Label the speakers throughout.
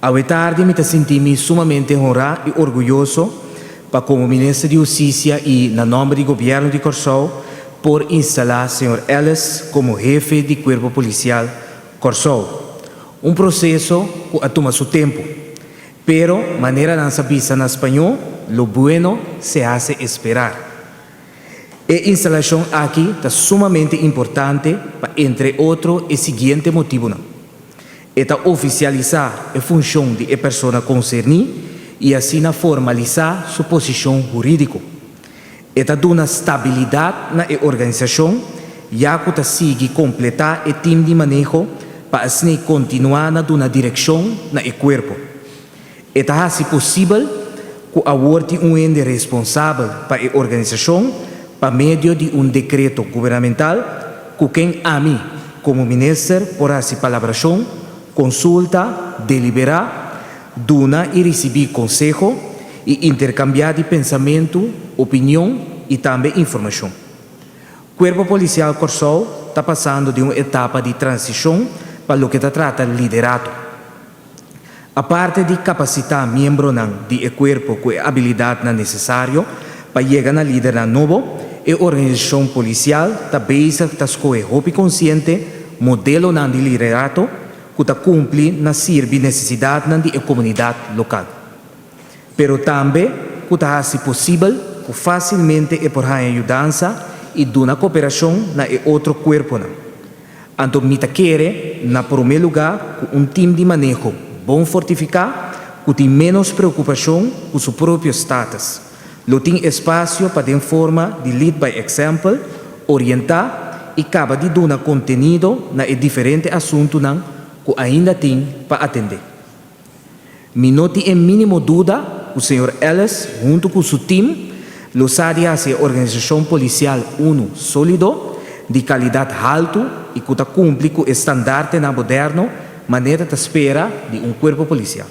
Speaker 1: Awe tardi mi ta sinti mi sumamente honrá i orguyoso pa komo Minister di Hustisia i na nòmber di Gobièrnu di Kòrsou por instalá señor Ellis komo hefe di Kuerpo Polisial Kòrsou. Un proseso ku a tuma su tempu. Pero, manera nan sa bisa na spañó, lo bueno se hace esperar. E instalashon aki ta sumamente importante pa entre otro e siguiente motibunan. E ta ofisialisá e funshon di e persona konserní i asina formalisá su posishon hurídiko. E ta duna stabilidat na e organisashon ya ku ta sigui kompletá e tim di maneho pa asina kontinuá na duna direkshon na e kuerpo. E ta hasi posibel ku awor tin un hende responsabel pa e organisashon pa medio di un dekreto gubernamental ku ken ami komo minister por hasi palabrashon, konsulta, deliberá, duna i risibí konseho i interkambiá di pensamentu, opinion i tambe informashon. Kuerpo Polisial Kòrsou ta pasando den un etapa di transishon pa loke ta trata liderato. Aparte di kapasitá miembronan di e kuerpo ku e abilidatnan nesesario pa yega na lidernan nobo, e organisashon polisial ta bezig ta skohe hopi konsiente modelonan di liderato ku ta kumpli na sirbi nesesidatnan di e komunidat lokal, pero tambe ku ta hasi posibel ku fásilmente e por haña yudansa i duna koperashon na e otro kuerponan. Anto mi ta kere, na promé lugá, ku un tim di maneho bon fortifiká, ku tin ménos preokupashon ku su propio status, lo tin espasio pa den forma di lead by example orientá i kaba di duna kontenido na e diferente asuntunan ku ainda tin pa atendé. Mi no tin e mínimo duda ku señor Ellis huntu ku su tim lo sa di hasi e organisashon polisial unu sólido, di kalidat haltu i ku ta kumpli ku e standartenan moderno manera ta spera di un kuerpo polisial.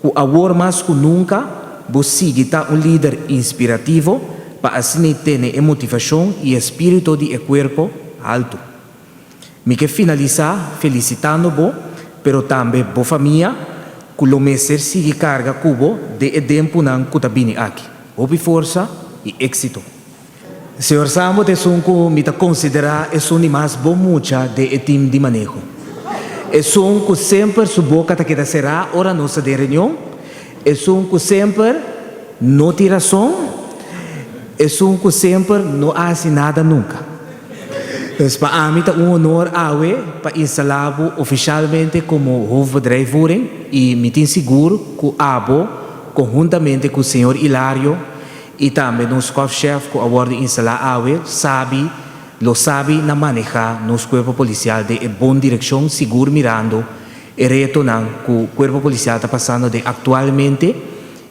Speaker 1: Ku awor mas ku nunka bo sigui ta un lider inspirativo pa asina tene e motivashon i e spírito di e kuerpo haltu. Mi ke finalisá felisitando bo, pero tambe bo famia ku lo mester sigui karga ku bo den e dempunan ku ta bini aki. Hopi forsa i éksito. Señor Sambo ta esun ku mi ta konsiderá esun di mas bon mucha den e tim di maneho. Esun ku semper su boka ta keda será ora nos ta den reunion, esun ku semper no tin rason, esun ku semper no a hasi nada nunka. Pues pa ami ta un honor awe pa instalá bo ofishalmente komo Hoofdbedrijfvoering i mi tin sigur ku abo konhuntamente ku señor Hilario i tambe nos korpschef ku a wòrdu instalá awe sabi lo sabi na manehá nos kuerpo polisial den e bon direkshon sigur mirando e retonan ku kuerpo polisial ta pasando den aktualmente.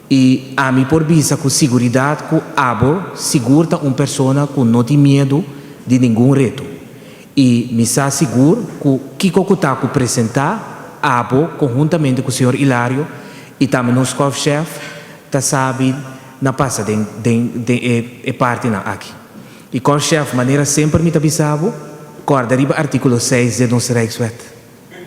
Speaker 1: I ami por bisa ku siguridat ku abo sigur ta un persona ku no tin miedu di ningun reto. I mi sa sigur ku kiko ku ta ku presentá abo konhuntamente ku señor Hilario i tambe nos korpschef ta sabi na pasa den den den e e partinan aki. I korpschef manera semper mi ta bisa bo, kòrda riba artíkulo seis den nos Rijkswet.